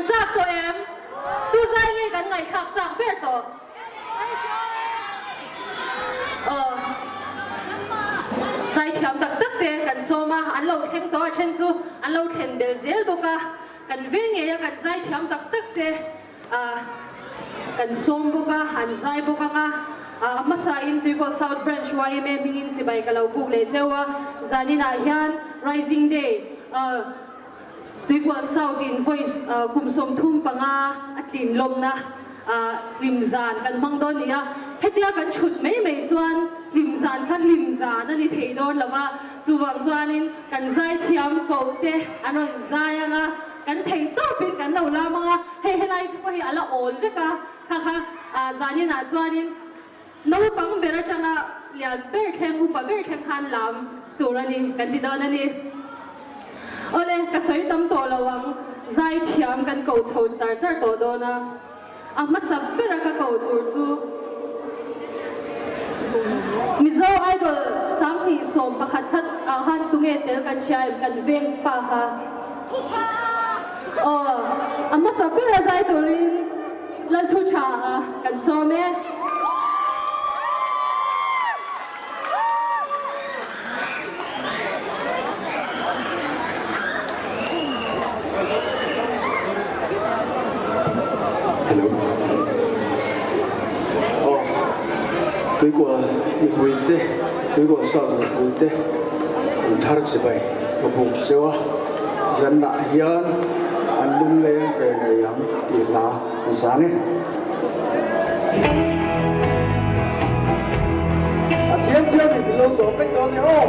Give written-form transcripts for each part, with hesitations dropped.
chak tawh em? Tu zai nge kan ngaihthlak chak ber tawh? Aw. Zaithiam tak tak te kan sawm a, an lo thleng tawh a, then chu an lo thlen bel zel bawk a. Kan veng ngei a kan zaithiam tak tak te kan sawm bawk a, an zai bawk ang a. A hmasain Tuikaw South Branch yma hmingin chibai ka lo buk leh cheu a, zaninah hian Rising Day Tuikual South in vawi kum 35 a tlin lawmna hlim zan kan hmang dawn ni a. Hetia kan chhut mai mai chuan hlim zan kha hlim zan a ni thei dawn lo va, chuvang chuanin kan zaithiam koh te an rawn zai ang a, kan theih tawpin kan lo lam ang a, hei helai te pawh hi a la awl vek a, kha kha zaninah chuanin Naupang ber atanga lian ber thleng, upa ber thleng khan lam tur a ni kan ti dawn a ni. Awle, ka sawi tam tawh lo ang, zai thiam kan ko chho char char tawh dawn a. A hmasa bera ka ko tur chu Mizo Idol 2011 khat ah khan tunge tel kan hria em kan veng pa kha. Aw, a hmasa bera zai turin Lalthu tha a kan sawm e. Hello. Aw, Tuikual mipui te, Tuikual South mipui te an thar chibai ka buk cheu a, zanah hian an lungleng ve ngei ang tih hla an sa ni. A thiam thiam in min lo zawm vek dawn nia aw.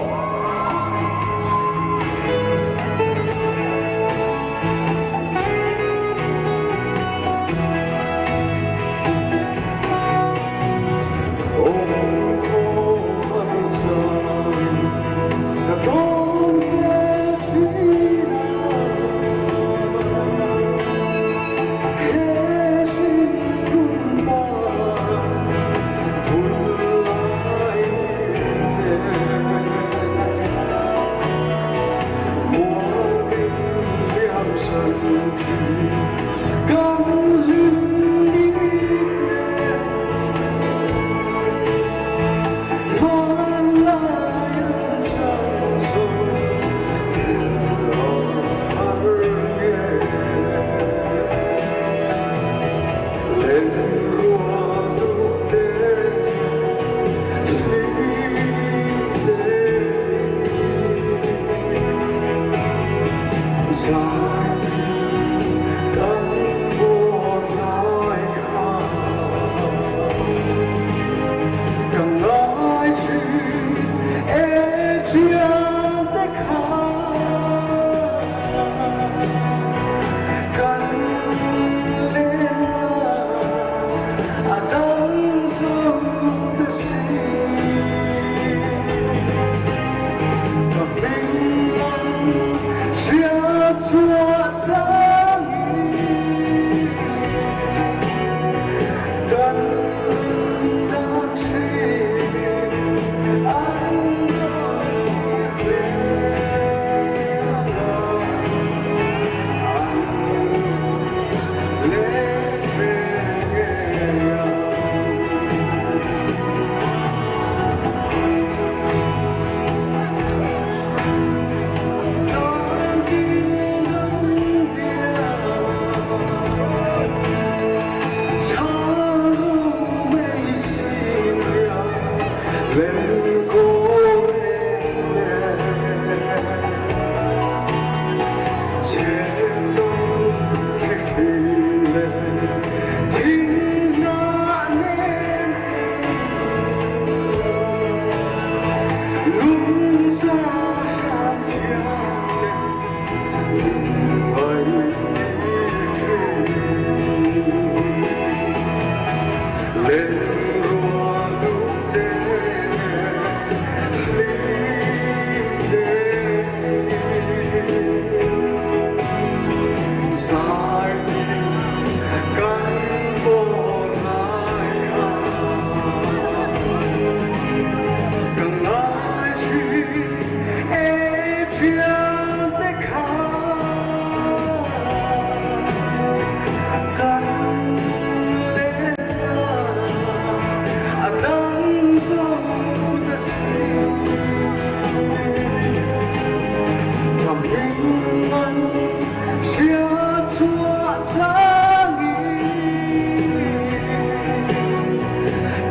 changin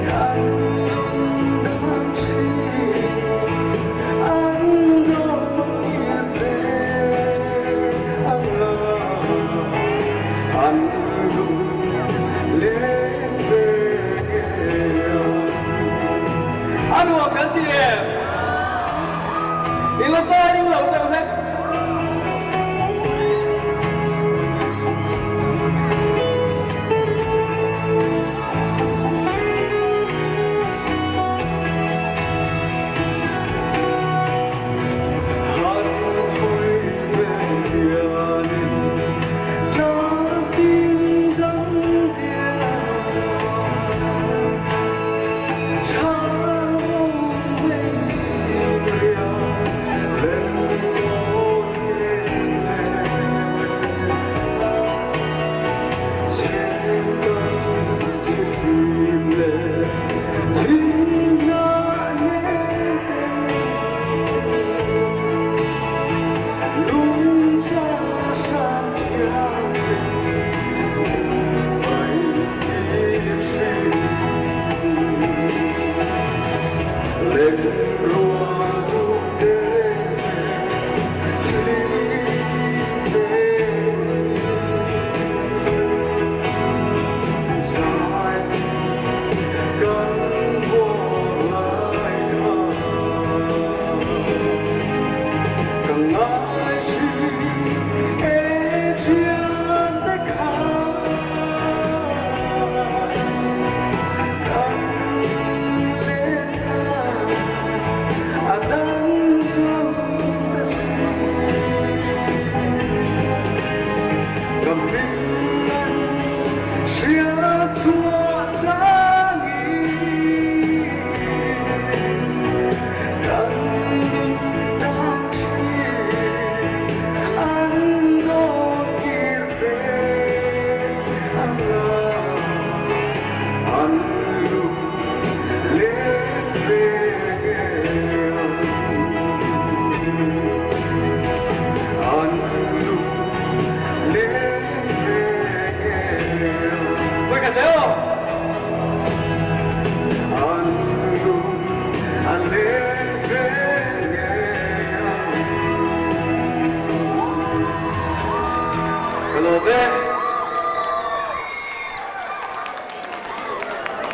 kan lungdang thin an dawngir ve ang a, an lung leng ve ngei ang. A nuam kan ti em? I la zai ring lo deuh hlek. Han hawi ve hianin tlangtin dang diam.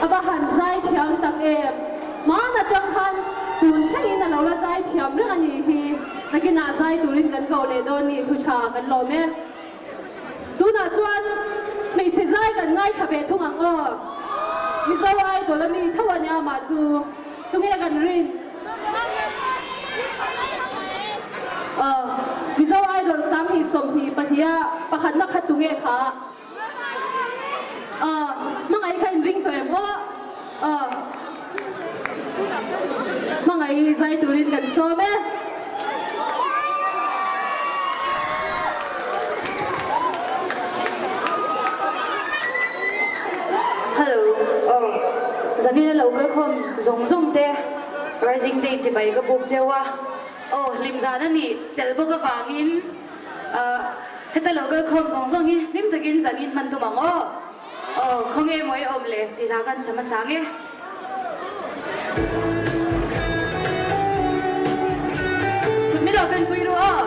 A va han zai thiam tak em! Hmaan atang khan tun thlengin a lo la zai thiam reng a nih hi. Nakinah zai turin kan ko leh dawn ni thu tha kan lawm e. Tunah chuan hmeichhe zai kan ngaithla ve thung ang aw. Mizo Idol a mi tho a nia mah chu tunge kan rin? Aw, Mizo Idol 2022 a pakhatna kha tunge kha? Aw, hmangaih kha in ring tawh em aw? Aw, hmangaih zai turin kan sawm e. Hello, aw, Zanina lo kal khawm zawng zawng te Rising Day chibai ka buk cheu a, aw hlim zan a nih tel bawk avangin Heta lo kal khawm zawng zawng hi hlim takin zanin hman tum ang aw. Aw, khawnge maw i awm le tih hla khan sam a sang e. Kut min lo pen pui ru aw.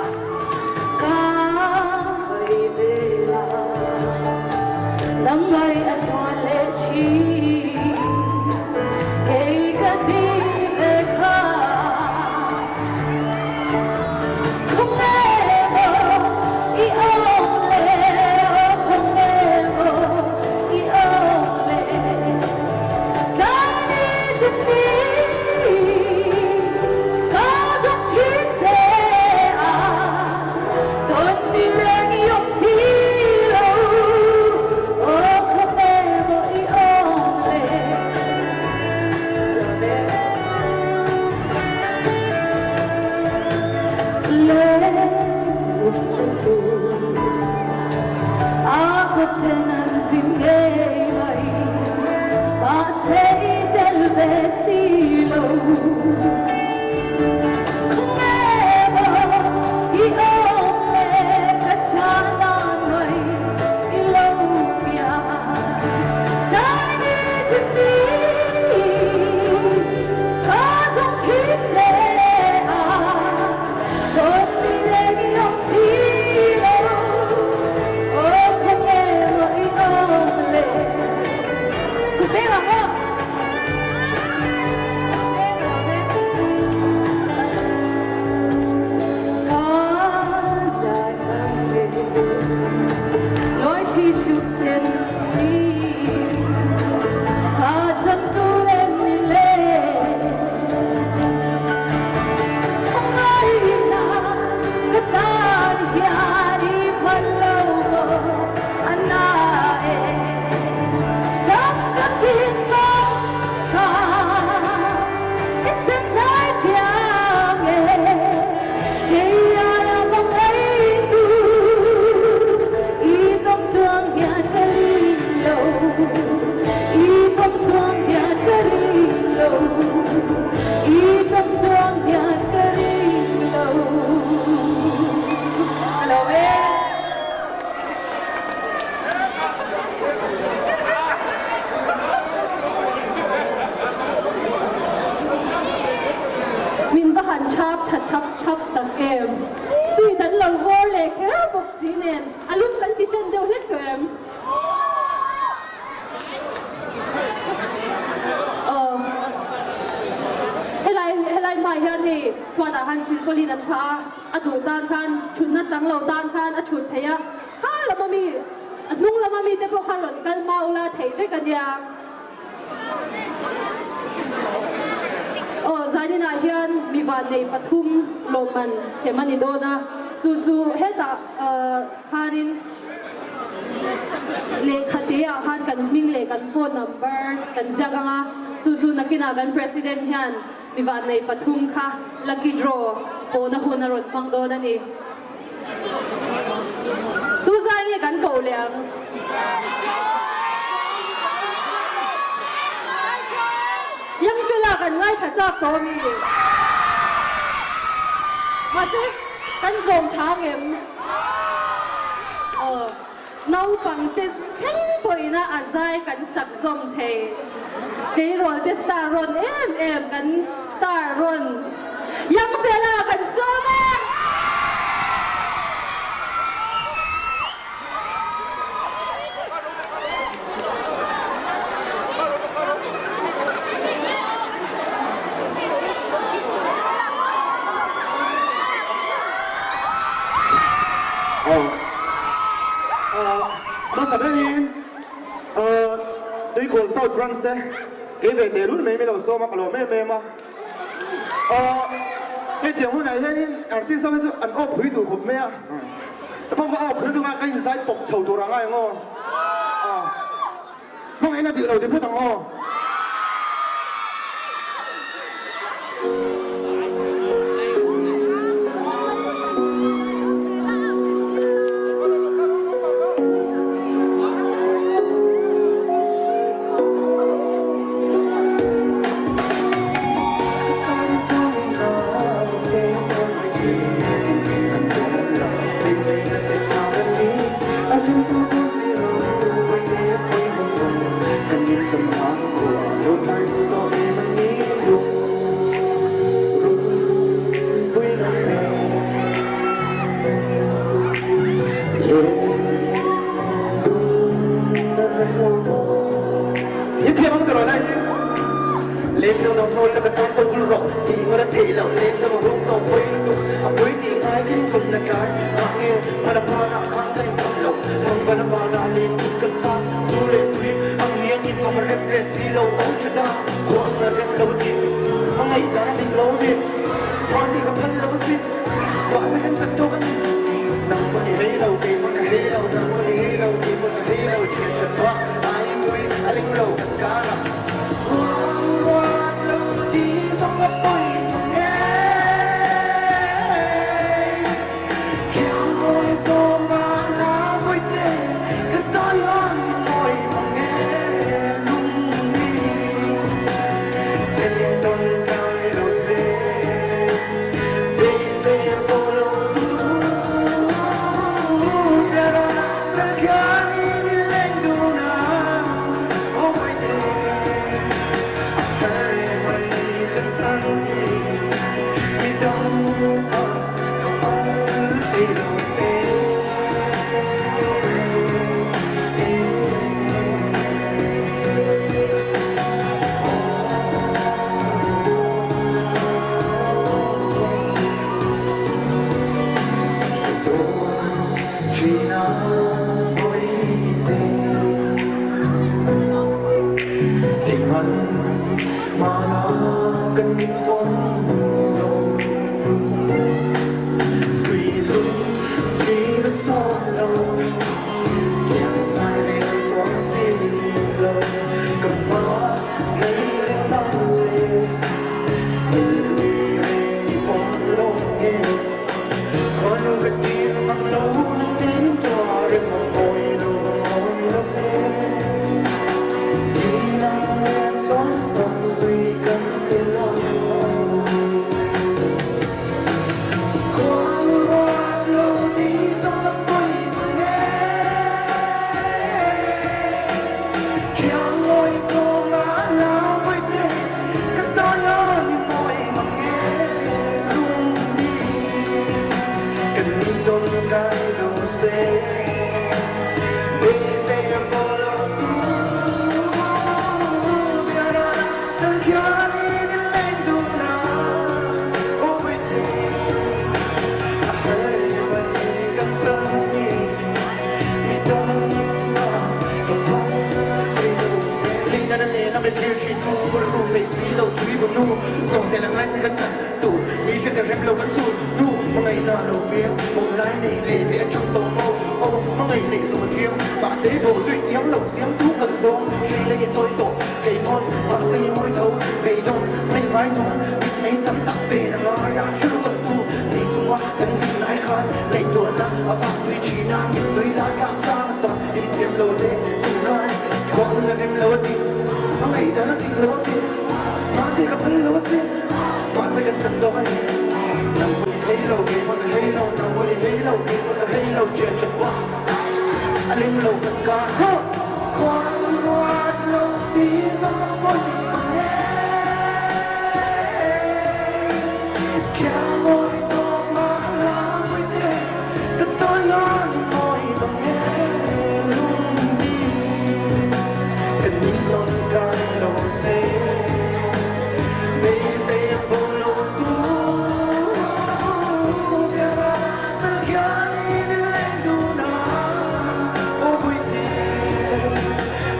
Ka hawi ve la, nang ngai a chuan leh thin, kei ka ti ve kha. lo vawr leh kher bawk si nen a lum kan ti ṭan deuh hlek tawh em? Aw. Helai helai hmaah hian hei chhuatah khan silpawlin an phah a, a duh tan khan ṭhutna chang lo tan khan a ṭhut theih a, kha lama mi a hnung lama mite pawh khan rawn kal hma ula theih vek a nia. Aw, zaninah hian mi vannei pathum lawmman sem a ni dawn a, chu chu hetah khanin lehkha teah khan kan hming leh kan phone number kan ziak ang a, chu chu nakinah kan President hian mi vannei pathum kha lucky draw pawhna hun a rawn hmang dawn a ni. Tu zai nge kan koh leh ang? Yangfela kan ngaithla chak tawh a mi? Mahse, kan zawm tha ang em? Aw, naupangte thleng pawhin a zai kan sak zawm thei. Tleirawl te star rawn em em kan star rawn Yangfela kan sawm e! Hmasa berin Tuikual South Branch te kei ve teh lul mai mai lo sawm a, ka lawm em em a. Hetiang hunah hianin artist ho hi chu an aw phui duh khawp mai a, pawh ka aw phui duh a ka inzai pawp chho tur a ngai ang aw. Hmangaihna dik lo ti phawt ang aw. I thiam ang tiraw lai hi? Lengdang lo hnawl la ka tan chuan bul rawh tih ngawt a theih loh lengdang a rum tawh pawi lutuk a pawi tih ngai ka intum na tlai ngah nge hmana hmanah khan ka intum loh thangvan a vanah len tut kan chak zu leh tui ang ngiang in ka rem ve si lo o tha da khua ang a rem lo ti a ngaihdan a dik lo a mi mahni ka phal lo a sin mahse kan chan tawk a ni nang pawh i hei lo kei pawh ka hei lo nang pawh i hei lo kei pawh ka hei lo thian hran bak ai tui a ling lo kan kar a. nu Tawng tel a ngai se kan chan tur Mi hre te rem lo kan sun nu Hmangaihna lo piang Pawm lai nei ve ve atang tawh maw Aw hmangaih neih zawng a thiang Mahse bawh zui thiam lo siam tu kan zawng Hrei leng i chawi tawh kei pawn Mahse i mawi tho beidawn mai ngai dawn Mit mei tam tak ve na ngai a hre kan tu Nei chunga kan hlim lai khan Ngaihtuahna a vak tui thin a Mittui la tlak chang a tam Inthiam lo leh chung ngai Khawn a rem lo a ti A ngaihdan a dik lo a ti Mahni ka phal lo a si Mahse kan chan tawk a ni Nang pawn i hei lo kei pawn ka hei lo Nang pawn i hei lo kei pawn ka hei lo Chian chat pawh a lem lo kan kar Khawn ruat lo ti zawng a pawi ang e Khiang mawi tawk mah la mawi te Ka tawi lawn mawi bang e Lungdi Kan ni tawn kai lo se Beisei a bo lo tu Biara ta khian in leng dun a Aw Puite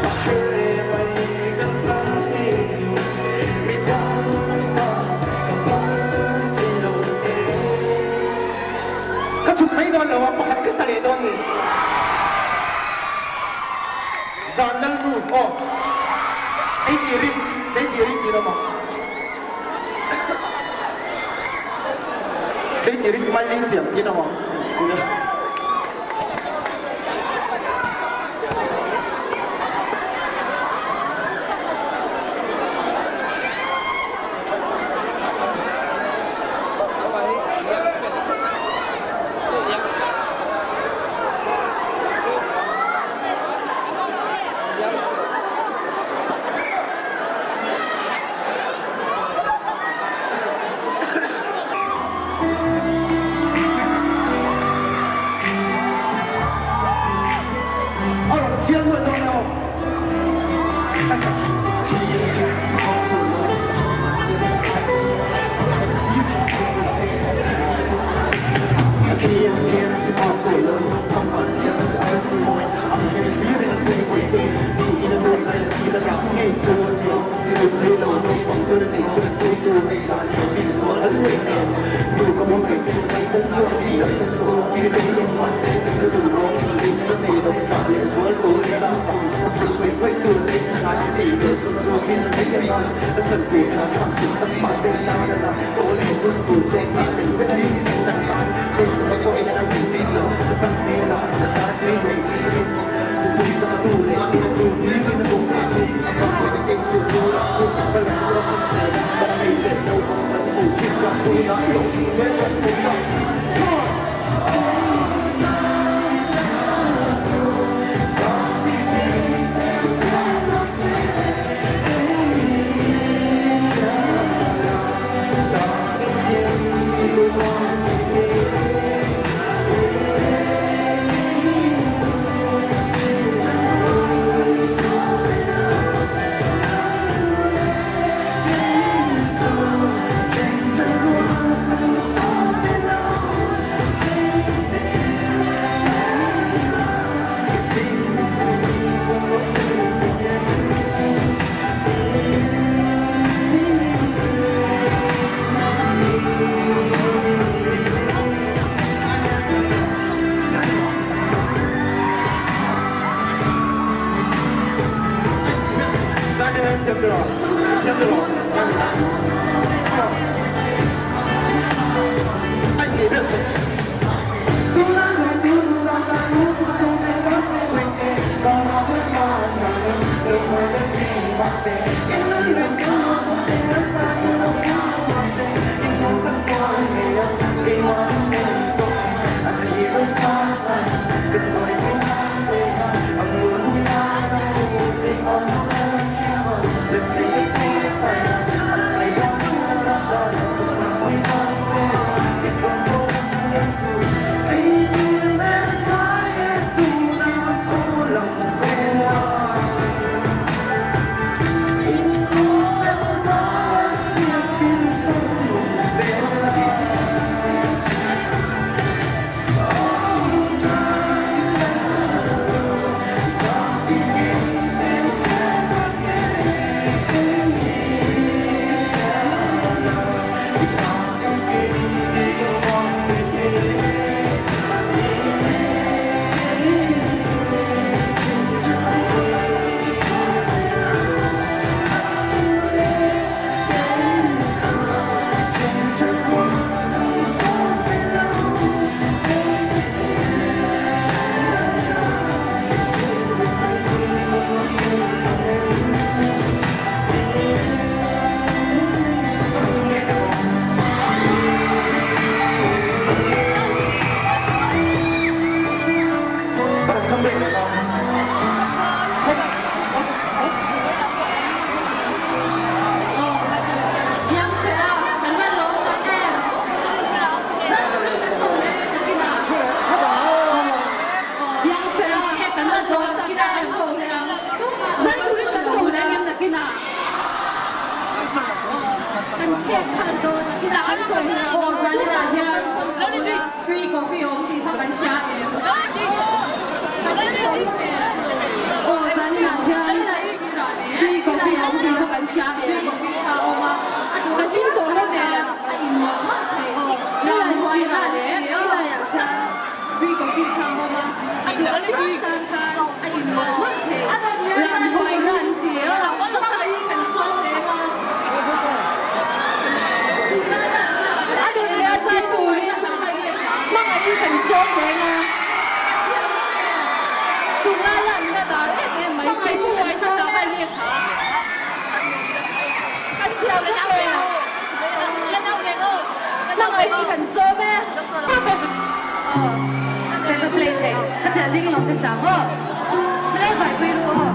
A her mai kan chang hi Mi dang ta ka phal thei lo che. Ka chhuk mai dawn lo a, pakhat ka sa leh dawn ni. Zan lal nu aw. Ei tih rim, ei tih rim tih lamah. Ei tih ri smiling siam tih lamah. A rawn thial nuaih dawn emaw? hria em? Kan in tawh lo em? Helai sirah leh helaiah hian free coffee kha a awm a, a duh apiang tan khan a in mawlh mawlh thei. Ramhuaina an ti a, hmangaih kan sawm lem a. A duh leh a zai turin hmangaih kan sawm reng a. Tunlaia an la dar em em mai, hmangaih kan sawm reng. Kan thiam vek e. Hmangaih hi kan sawm e. Aw ka play thei ka chelh ding lo che sang aw play fai pui ru aw.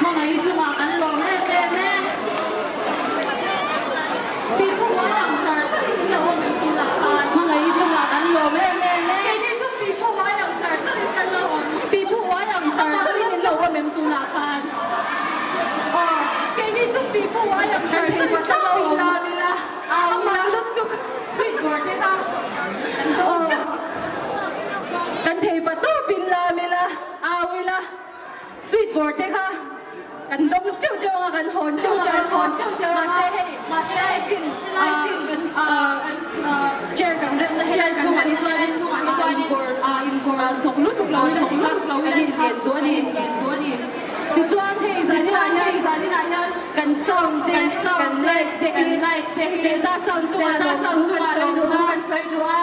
Hmangaih chungah kan lawm em em e. Pipu huai ang char charin in lo awm em tunah khan. Hmangaih chungah kan lawm em em e. Keini chu pipu huai ang char charin kan lo awm. Pipu huai ang char charin in lo awm em tunah khan. Aw, keini chu pipu huai ang char charin kan lo awm. Amah lutuk. bawr te kha kan dawng teuh teuh ang a, kan hawn teuh teuh ang a, mahse hei helai chin kan chair kan remna helai chhungah hi chuanin a inbawr hnawk lutuk lo in a ti kha kan inven duh a ni. Tichuan hei zaninah hian kan sound te kan light te hi Delta sound chungah lawmthu kan sawi duh a.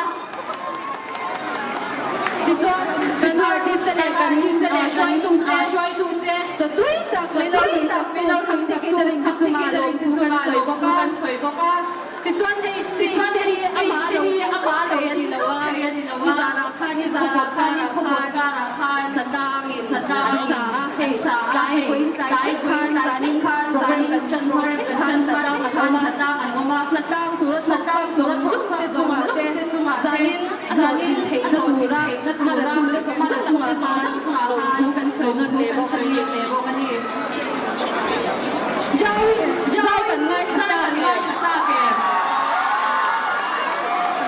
Tichuan kan artist te leh kan hruaitute chawtui tak min lo hlui sak tu chhang te chungah lawmthu kan sawi bawk a. Tichuan hei stage te hi amah lo kal thei a ni lo a, nizanah khan khawbawk karah khan hnatangin an sa a, hei tlai vawiin tlai thleng khan zanin program kan tan hma thleng khan hnatang an awm a, hnatlang tura thawk chhuak zawng zawng te chungah te zanin hlawhtlin theihna tura hmalatute zawng zawng chungah khan lawmthu kan sawi nawn leh bawk a ni. Jaui, zai kan ngaithla chak e.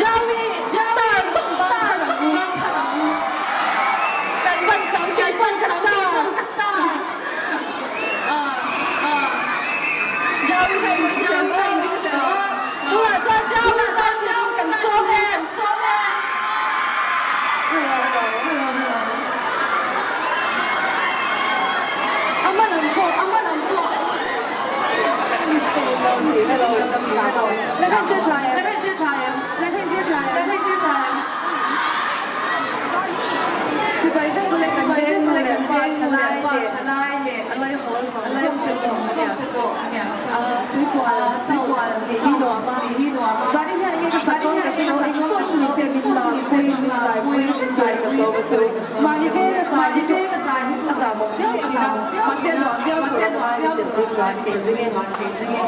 Jaui, star zawng bang thar ang u. Kan ban sam kei pawn ka star. Jaui kha in ring tel aw. Tunah chuan Jaui zai turin kan sawm e. Hello, hello, hello, hello. Ama lam pawh, ama lam pawh. Hello, hello. Chibai vek ule kan veng nu leh pa thalai leh a lai hawl zawng zawng te pawh ania. Tuikual South nih hi nuam a, zanin hian enge ka sak dawn ka hre lo, eng pawh chu nise min lampuii min zaipui min zai ka sawm a chu. Mahni veng a zai hi chu a zahmawm viau thin a, mahse nuam viau tur a ngai min telpui chuan ka inring e.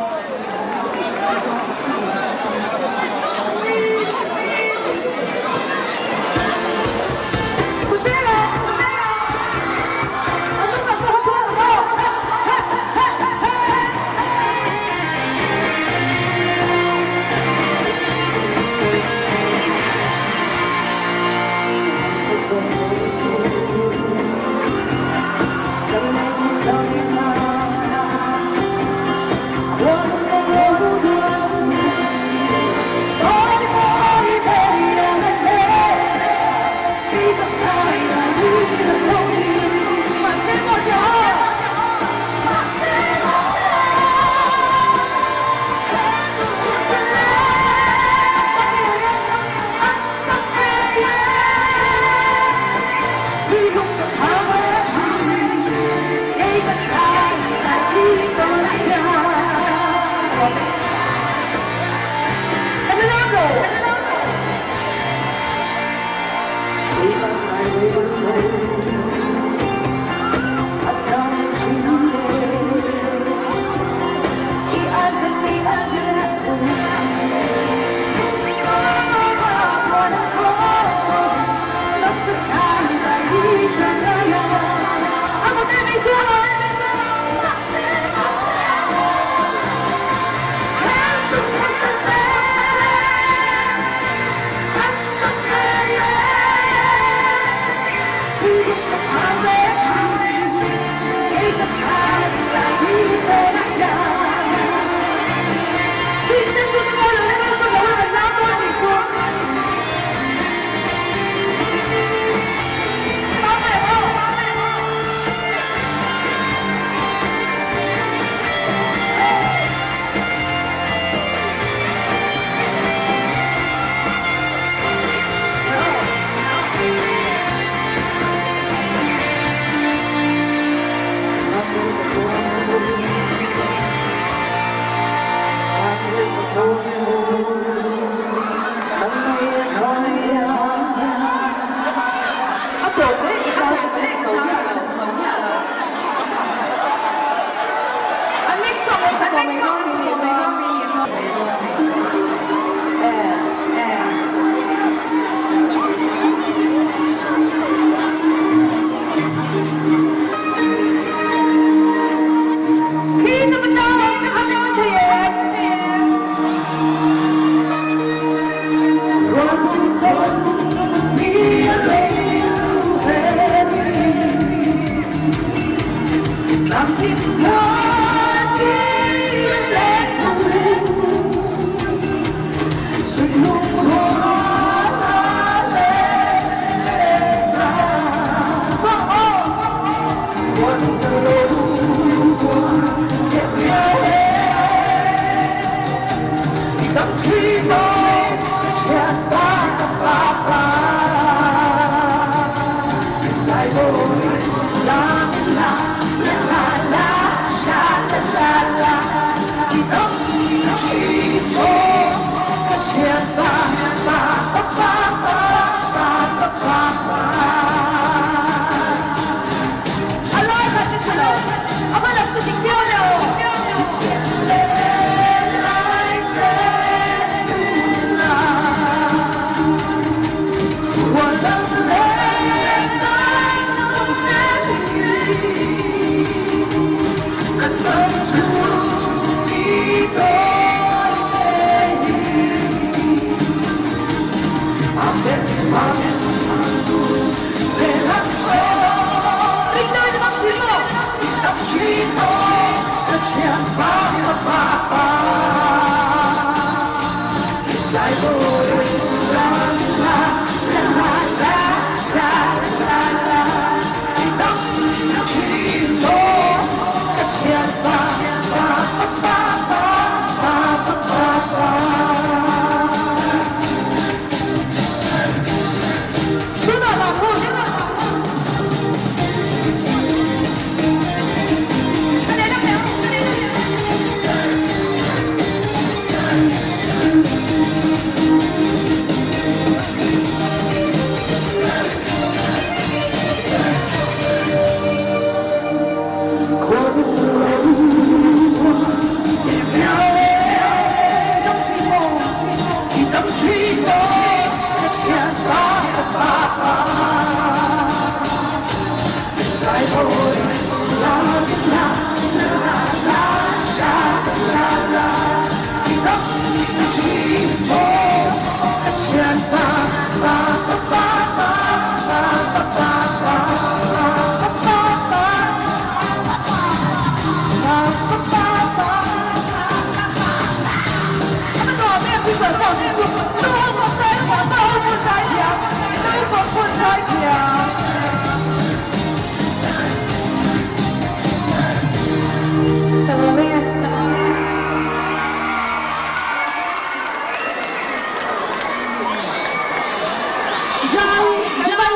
Jai, kan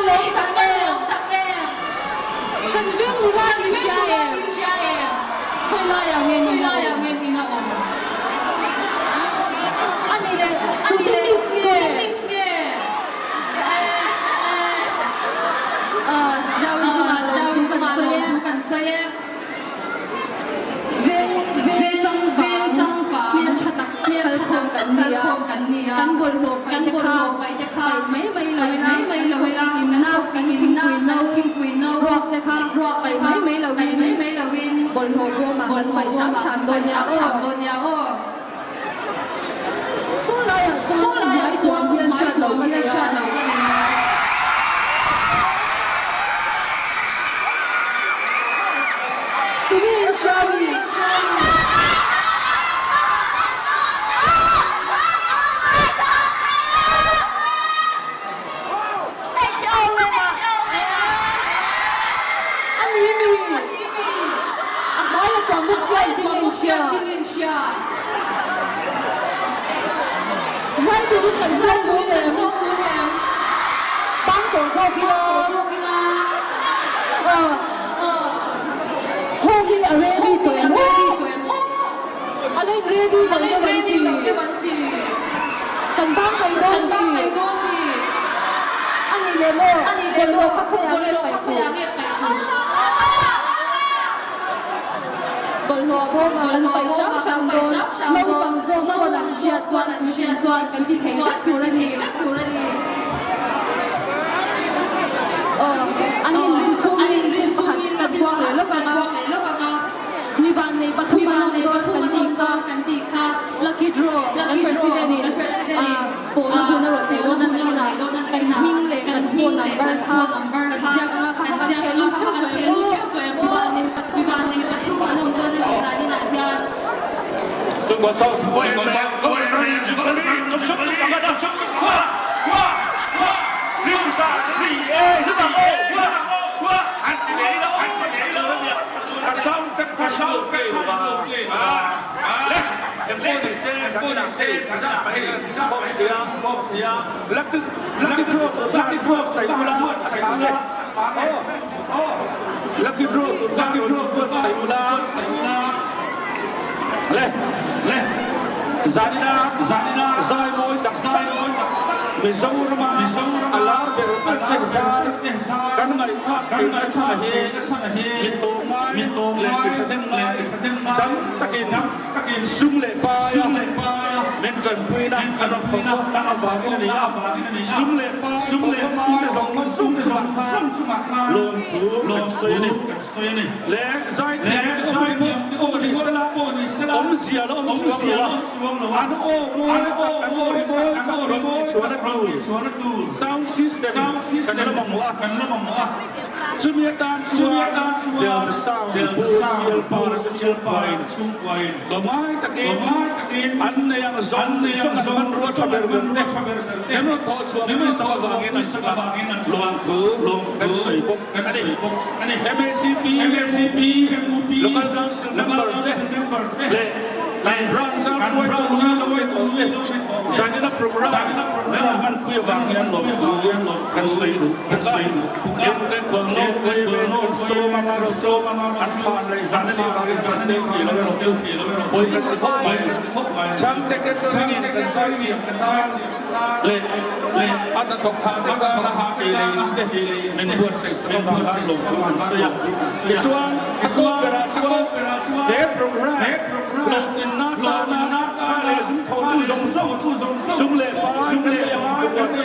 lawm tak em? Kan veng nula in hria em? Khawi laiah nge ni a awm? A ni le, tute miss nge? Jaui chungah lawm thu kan sawi e. Veng veng changvang hmel tha tak tak kalkhawm kan ni a, kan bawlhhlawh paih te kha paih mai mai lo ila, inna thingpui no ruak te kha paih mai mai lo in bawlhhlawh bawmah kan paih hram hram dawn nia aw. Saw laiah chuan hmai tuam hian hriat loh ka nei a. Tunge in hria mi? A ni mi? A hmai a tuam bawk sia engtin nge in hria? Zai turin kan sawm dun em? Bang tawh zawk ila. Home hi a ready tawh em? A lo in ready lo deuh an ti. Kan bang mai dawn mi. A nih leh maw? Bawlhhlawh kha khawiah nge paih tur? Bawlhhlawh bawmah kan paih hram hram dawn. Naupang zawk pawn an hriat chuan an hriat chuan kan ti thei vek tur a ni. Aw, an inrin chhungin thil pakhat kan puak leh lawk ang a. Mi vannei pathum an awm dawn kan tih kha lucky draw kan president in pawhna hun a rawn neih dawn a nakinah kan hming leh kan phone number kha kan ziak ang a kha kha kan theh lut theuh tawh em aw mi vannei pathum an awm dawn a nih zaninah hian.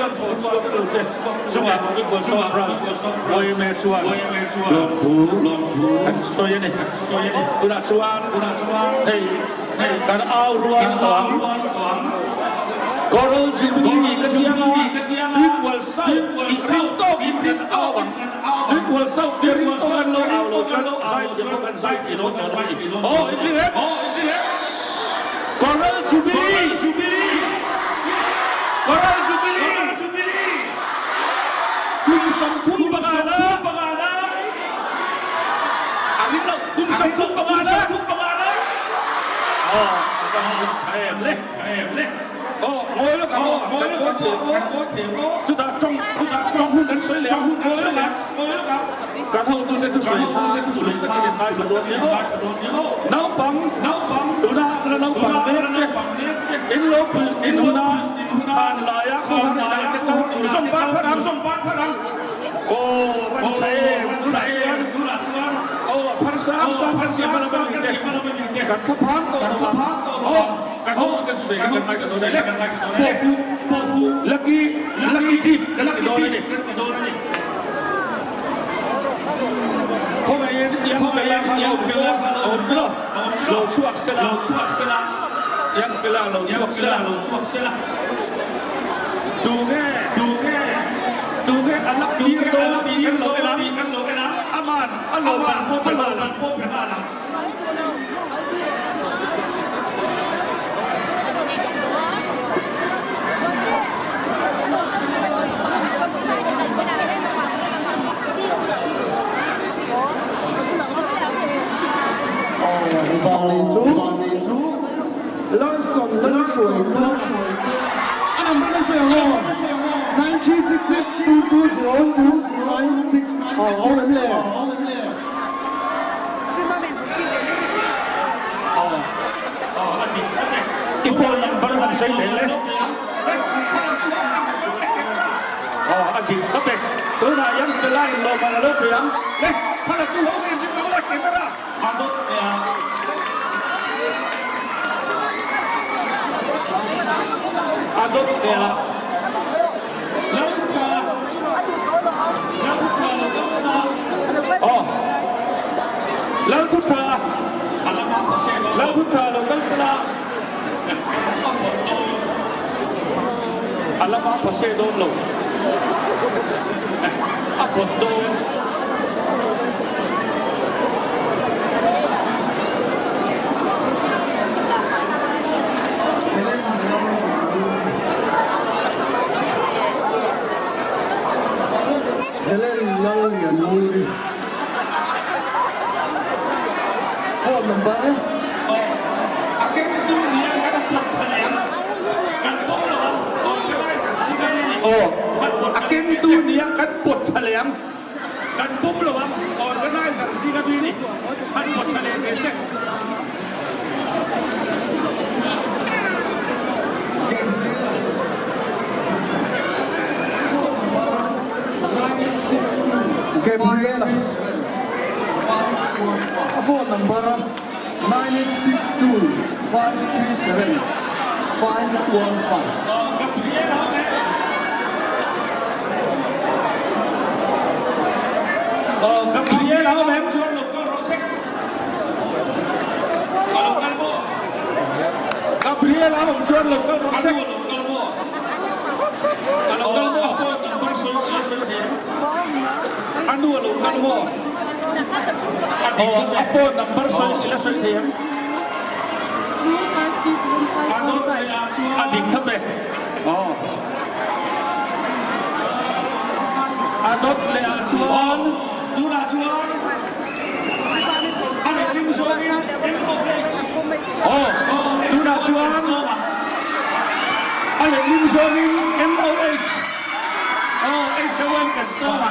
rawn thawh chhuak tute chungah Tuikual Branch yma chuan lawmthu an sawi a ni. Tunah chuan hei kan au rual tawh ang. Coral Jubilee ka tiang a, Tuikual South i ring tawkin kan au ang. Tuikual South tia ring tawk an lo au lo chuan zaithiam pawh kan zaithiam dawn tawh lo a ni. Aw inring em? Coral Jubilee! Coral Jubilee! Kum 35 na a ring lo kum 35 na aw a va han tha em le aw ngawi lawk ang aw kan kawi thiam aw chutah tawng tawng hun kan sawi leh ang ngawi lawk ang kan hotute thusawi kha uluk takin in ngaithla dawn nia aw naupang tuna la naupang mek te in lo pui in huna khan laia khan laia te kal tur zawng par phar ang Aw van tha em tunah chuan aw a phar sang sang kan tih hma lama ni te kan thla phang tawh lo ang aw kan ho kan sawi kan ngaithla dawn a ni pawhfu lucky lucky deep kan ti dawn a ni khawngaihin yang fela kha lo fela awm tawh lo chhuak sela yang fela lo chhuak sela. Tunge tunge a lak tir dawn tih kan lo en a, aman a lawm an pawh pe nghal ang. Vang nei chu. Larson Lalhruai chu a number na sawi ang aw, 9366220296 a awm em le? I phone number han sawi leh le. Aw a dik khawp e. Tunah hian Fela in lawmman a lo pe ang. Le, khala chu ho em em lo la camera. A dawt leh a. A dawt leh a. Laltha Laltha lo kal sela. Aw. Lalthutha Lalthutha lo kal sela. A lama phase dawn lo. A pawt dawn. Helen Lallianmawii phone number. A kengtu nia kan pawt tha leh ang. Kan pawm lo ang. Organizer si kan ni. Aw, a kengtu nia kan pawt tha leh ang. Kan pawm lo ang. Organizer si kan ni. An pawt tha leh ve se. Gabriela a phone number 9862537515. Gabriela awm em? Gabriela awm chuan lo kal rawh sek. A nu a lo kal maw? Aw, a phone number sawi i la sawi thei em? A dik thap e. Aw. A dawt leh ah chuan tunah chuan a letling zawngin MOH. Aw, tunah chuan a letling zawngin MOH. Aw, HOM kan sawm a.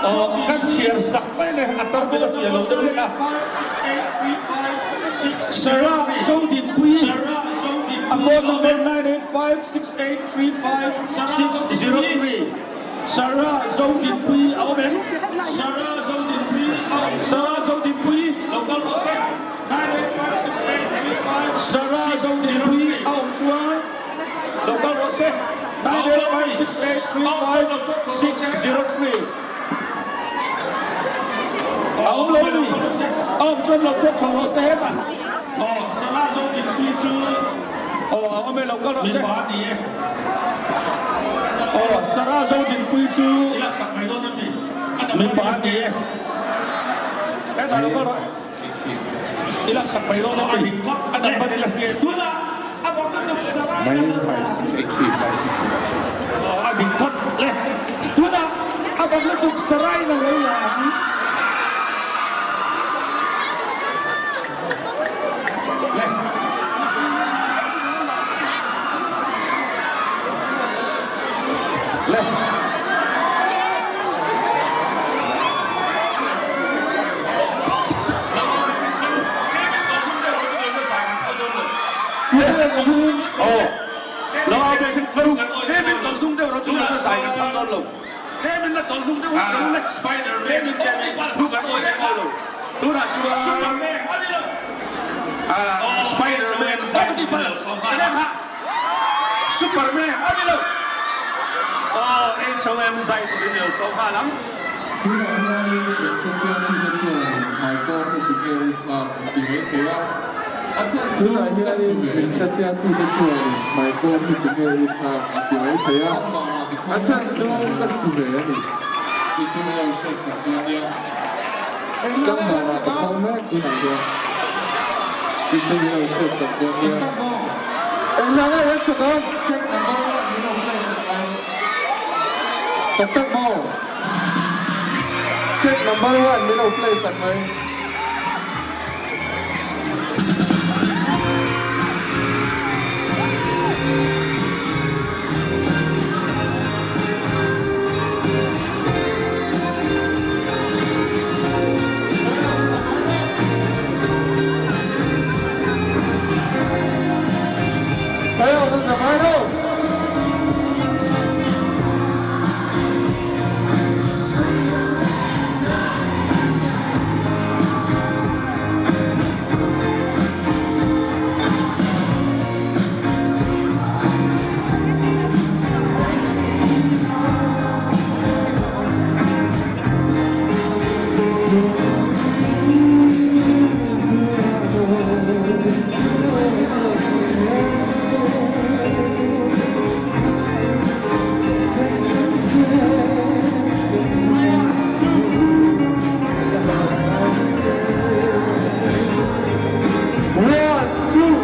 Aw kan chhiar sak mai nge a tar vel a fiah lo deuh hlek a. Sarah Zodinpuii a phone number 9856835603 Sarah Zodinpuii a awm em? Sarah Zodinpuii Sarah Zodinpuii a awm chuan lo kal rawh se 9856835603 A awm lo a ni. A awm chuan lo chhuak chho rawh se hetah. Aw Sarah Zodinpuii chu aw a awm e lo kal rawh se. Aw Sarah Zodinpuii chu mipa a ni e. Hetah lo kal rawh. I laksak mai dawn a ni. A number i la hria em? Aw a dik phawt le. Tunah a bang lutuk Sarai na lo la ang. Le. Le. Tunah hianin kan hrechiangtute chuan hmaikawr hi tinge i thlak an ti mai thei a, a chan chu Tunah ka su hianin ve min a ni. hrechiangtute chuan hmaikawr hi tinge i thlak an ti mai thei a, a chan chu ka su ve a ni. Tih chu min lo hriatsak dawn nia. Tlangvanah ka phawng mek tunah hian tih chu min lo hriatsak dawn nia. Englah nge kan sak ang? Check number one min lo play sak mai. Tak tak maw? Check number one min lo play sak mai. One, two.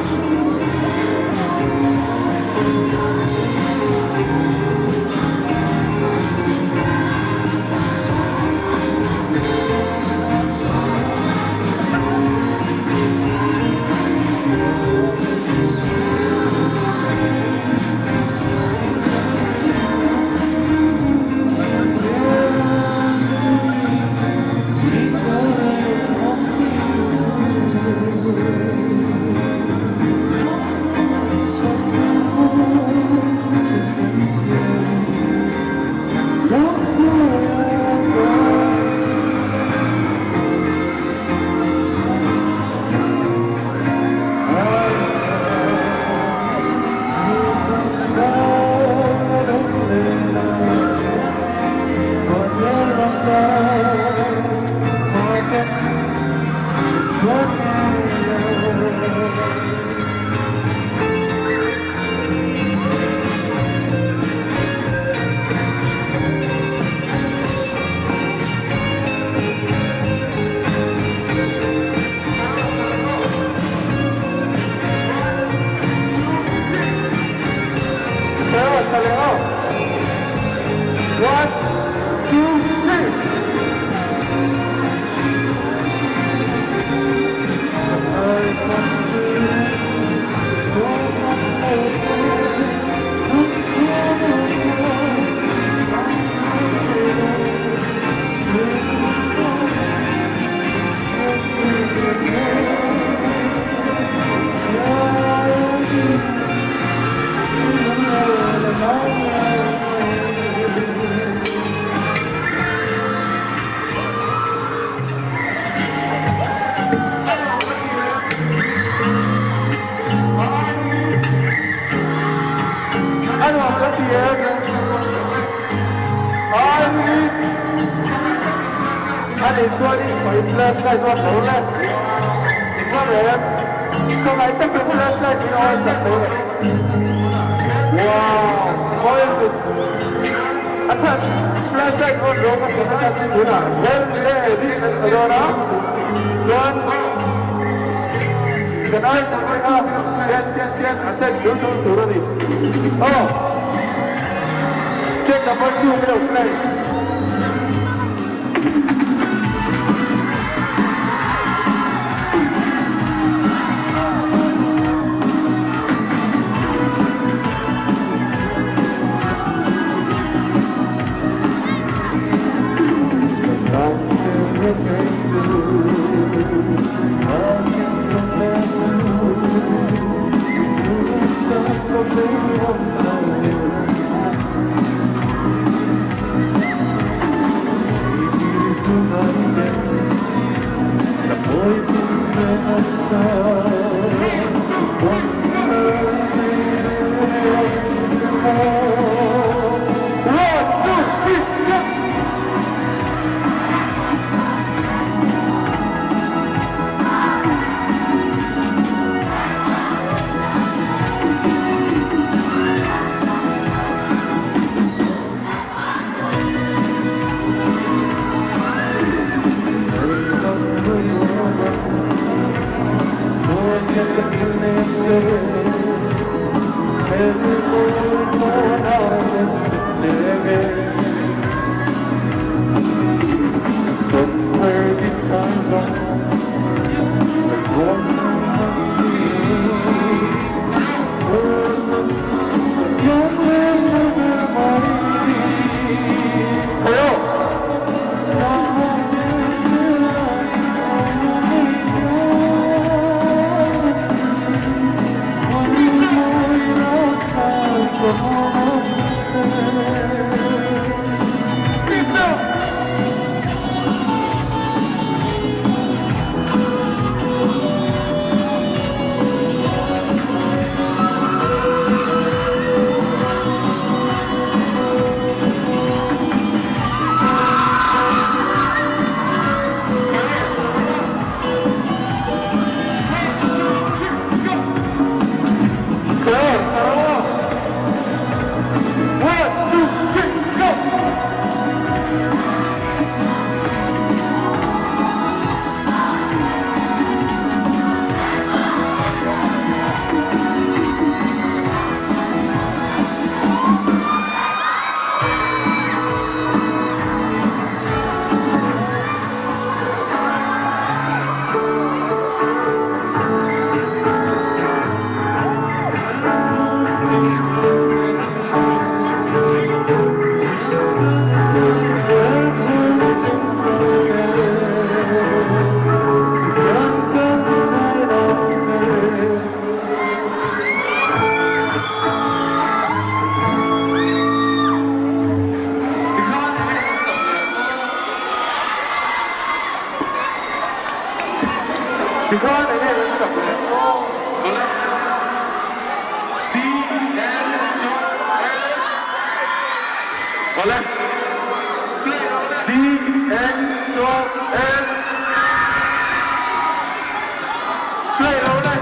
One, two, three. A nuam kan ti em? Ai ringin a nih chuanin khawi flashlight on lo le. Engmah em? Khawngaih takin flashlight min on sak thei em? Wow! Mawi lutuk. A chhan flashlight on rawng a tihna chhan chu tunah rem leh rin an sa dawn a, chuan kan arsi te kha tian tian tian a chen dul dul tur a ni. Aw! Track number 2 min lo play. One, two, three, go! One, two, three, go! Tikhan enge kan sak leh aw. Tikhan enge kan sak leh aw. Awle. D N chuan L. Awle. Play rawh le. D N chuan L. Play rawh le.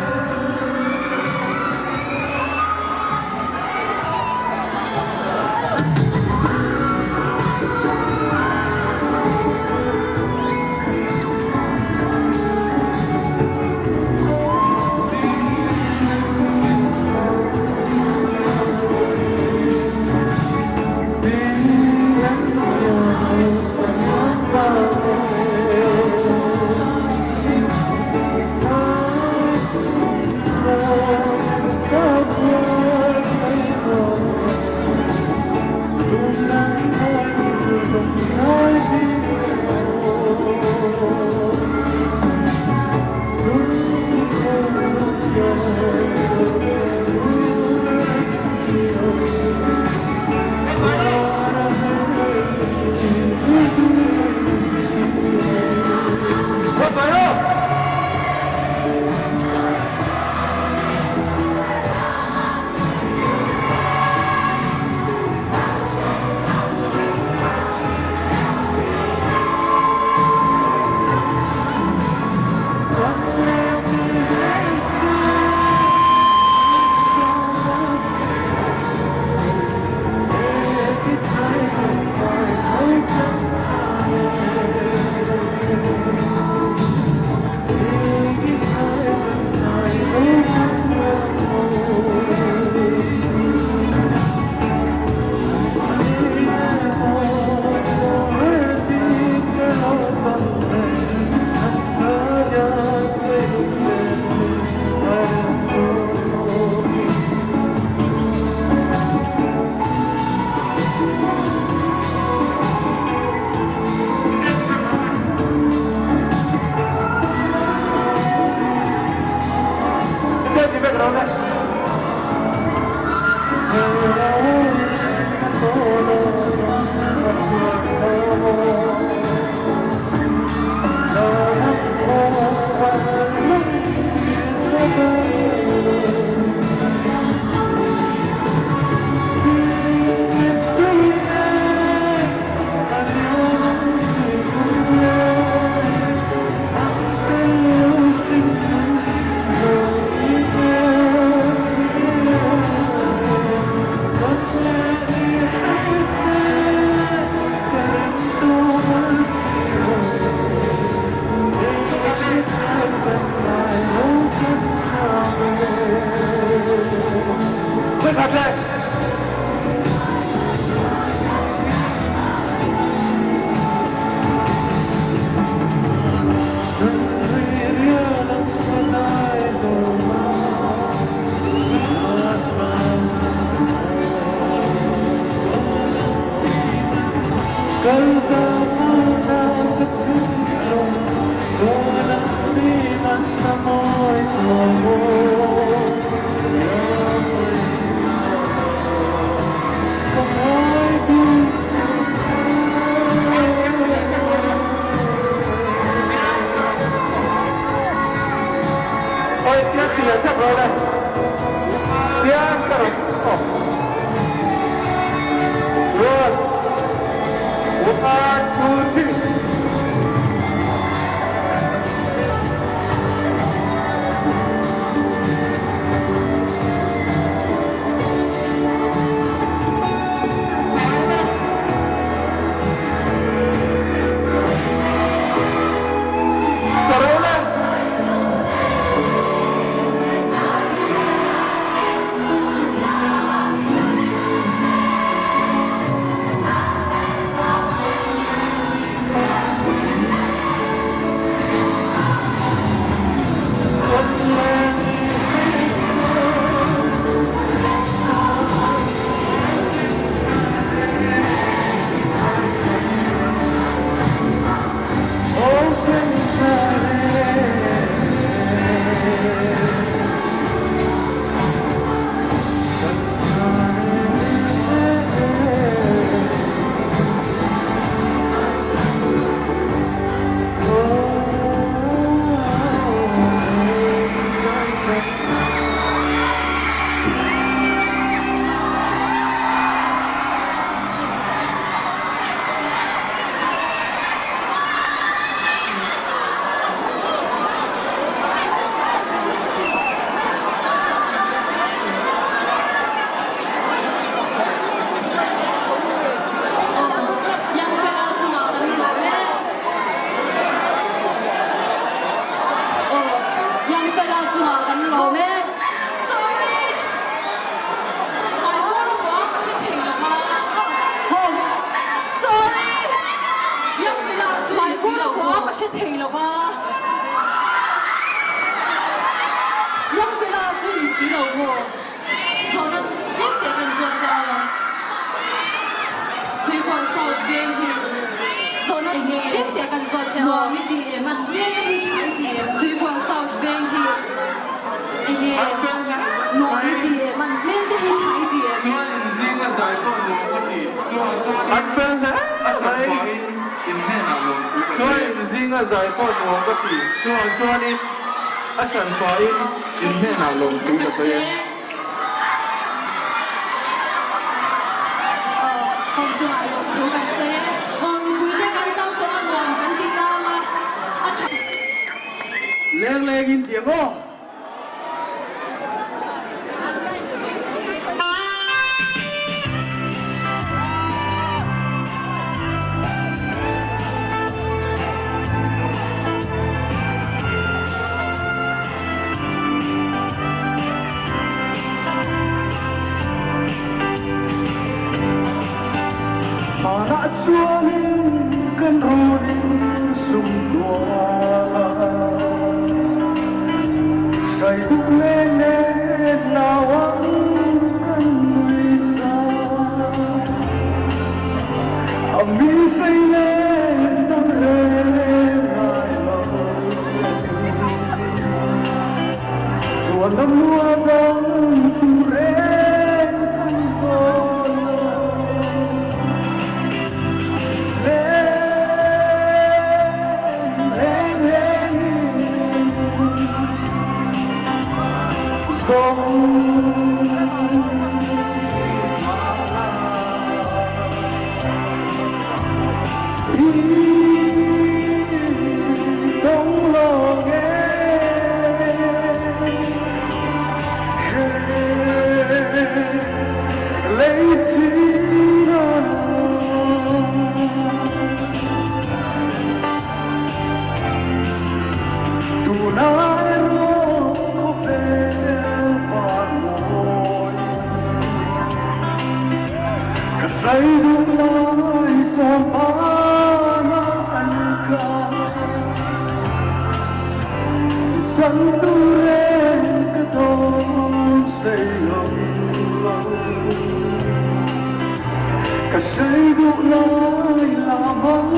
Ka Ka hrei duh lai la mang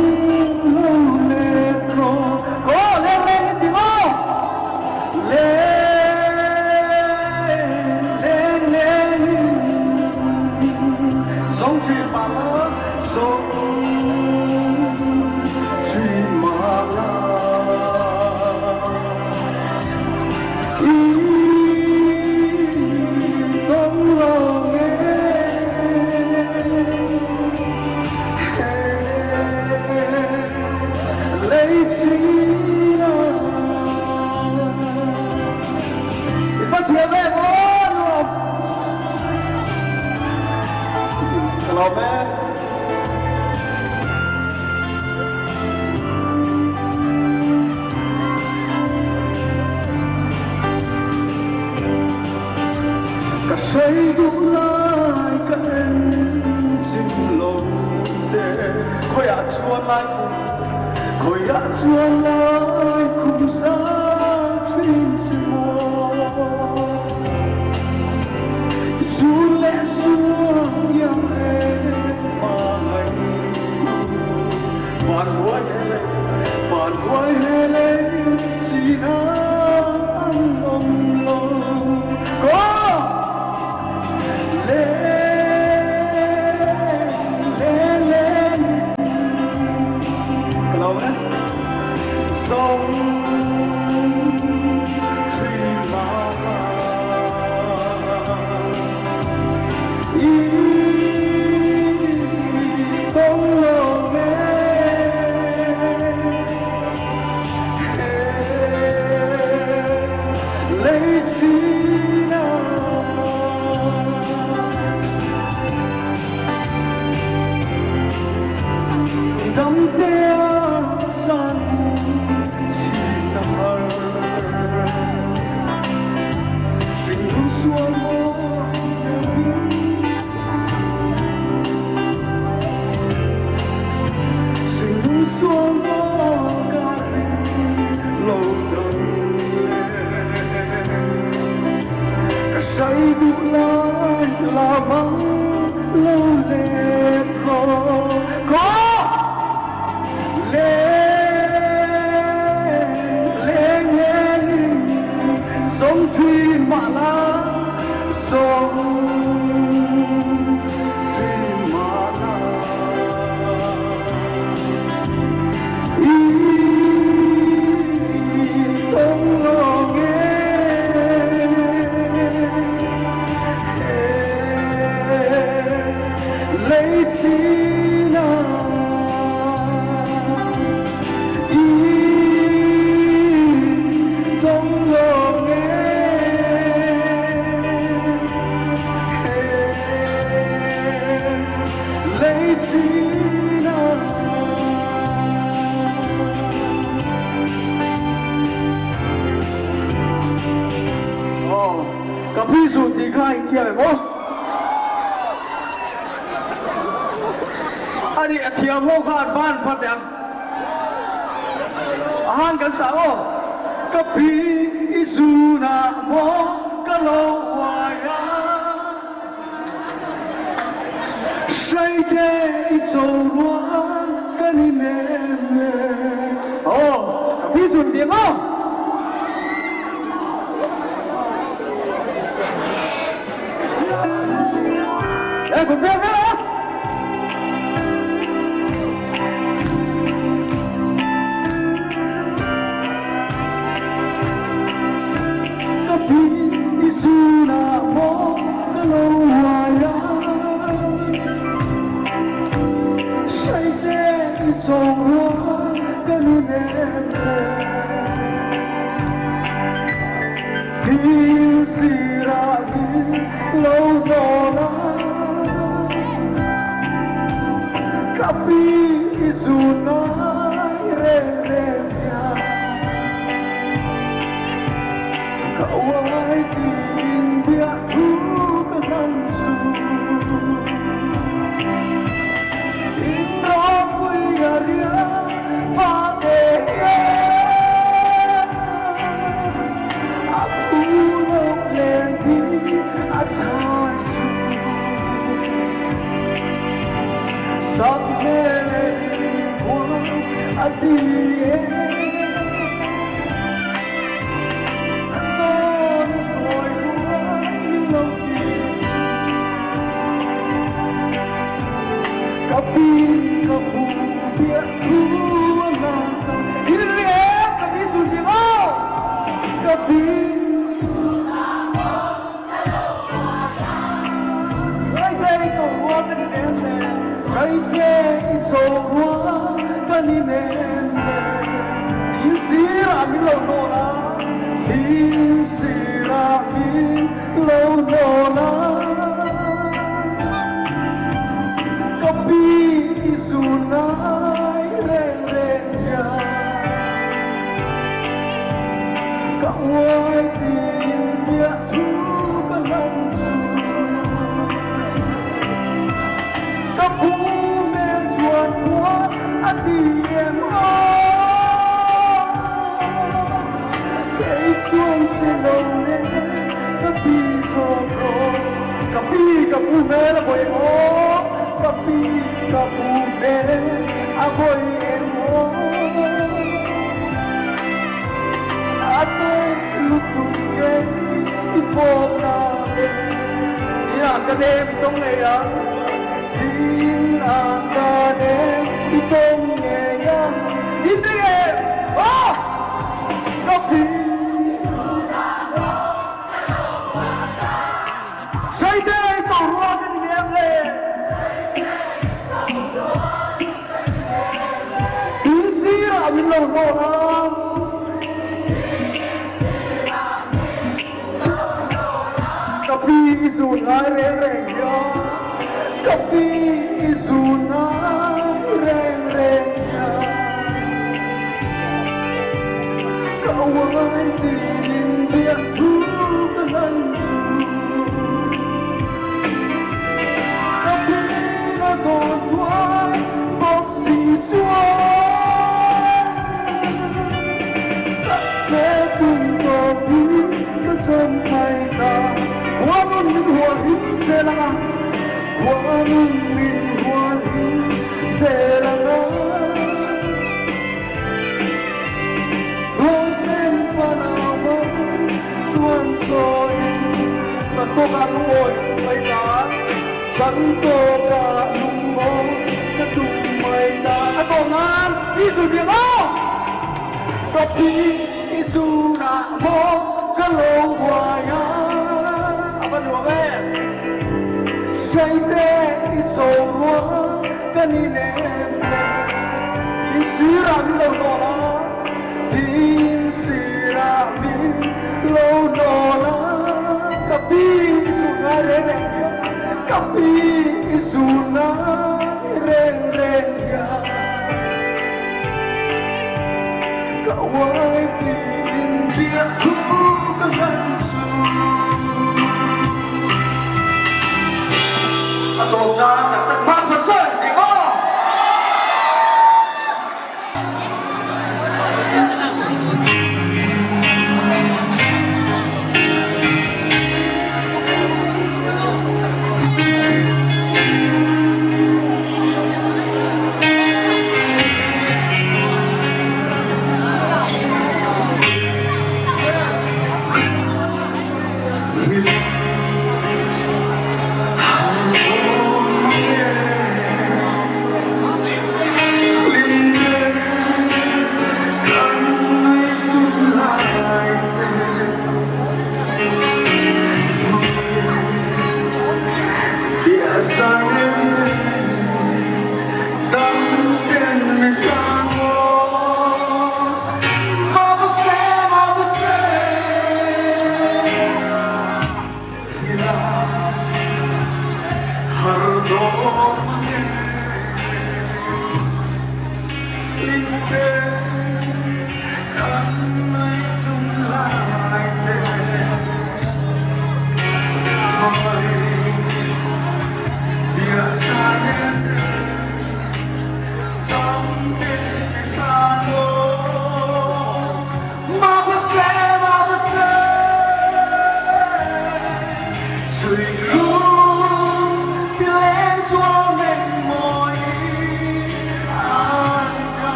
lo let rawh. Aw leng leng in ti maw? Leng leng leng in zawng thin mah la, zawng thin mah la. I tawng lo nge he lei chin a i va thiam em aw nuam ka lawm e. Ka hrei duh lai ka en chin lo te Khawiah chuan lai khum Khawiah chuan lai khum sang thin che maw I chun leh suang iang reng hmangaih Van huai he lei, van huai he lei chin an awm lo. Ka leng leng leng ka lo e zawng thin mah la. I tawng lo nge he lei chin ah. Dam te ah zan chin a har. Hringnun sual maw Hringnun sual maw ka ring lo dang le Ka hrai duh lai la mang lo let rawh Ka Leng leng leng in Song thin mah la song thin mah la I tawng lawng e Lei chin ah I tawng lawng e Lei chin ah. Aw, ka phi zun tih kha a inthiam em aw? A nih, a thiam ho kha an ban phat teh ang. A han kan sah aw. Ka pi i zunah maw ka lo uai a, hreite i cho rual ka ni nem le. Aw, ka pi zun tih ang aw. Ê, còn biết nữa. Ka pi i zunah maw ka lo uai a, hreite i chawng rual ka ni nem le. Dil sirah dil lo dawn a, ka pi i zun ngai reng reng hian ka uai tiin biah thu ka hlam chu. In ropui a riah va te hian. A phu lo len hi a chai chu. Sak hmel in hual a ti e. Dawn a tawi rual min lo ti chu. Ka pi ka pu piah thu a hlan ta. In ri em ka pi sun ti maw ka pi. Raite i cho rua ka ni nem le Raite i cho rua ka ni nem le Tin sirah min lo nawn a Tin sirah min lo nawn a Ka pi i zun ngai reng reng hian Ka uai tin biah thu ka hlam chu. Ka pu hmel chuan khua a ti em aw. Kei chuan hre lo le ka pi zawk rawh. Ka pi ka pu hmel a vawi em aw. Ka pi ka pu hmel a vawi em aw. A tawk lutuk nge i pawk na le. Tin ang ka nem i tawng ngei ang. Tin ang ka nem i tawng ngei ang. In ring em? Aw! Ka phi. Hreite i cho rua ka ni lem le. Tin sirah min lo hnawn a. Ka pi i zun ngai reng reng hian. Ka pi i zun ngai reng reng hian. Ka uai tin biak thu ka hlan chu. Ka pin a dawn tuai bawk si chuan Sakte tum tawp hi ka zawm thai ta. Huanun min hual him zel ang a, Huanun min hual him zel ang a. Rualten fanau bawk tuan chawiin Chantawkah lungawi ka tum mai ta, Chantawkah lungawi ka tum mai ta. A tawh nan Isu biak aw! Ka pi Isu rah maw ka lo buai a, a va nuam em! Hreite i cho rual ka ni lem le. Tin sirah min lo nawl a, tin sirah min lo nawl a. Ka pi i zun ngai reng reng hian, ka pi i zun ngai reng reng hian. Ka uai tin biak thu ka hlan chu. A tawp nan tak tak hma hmasa sawi tih maw?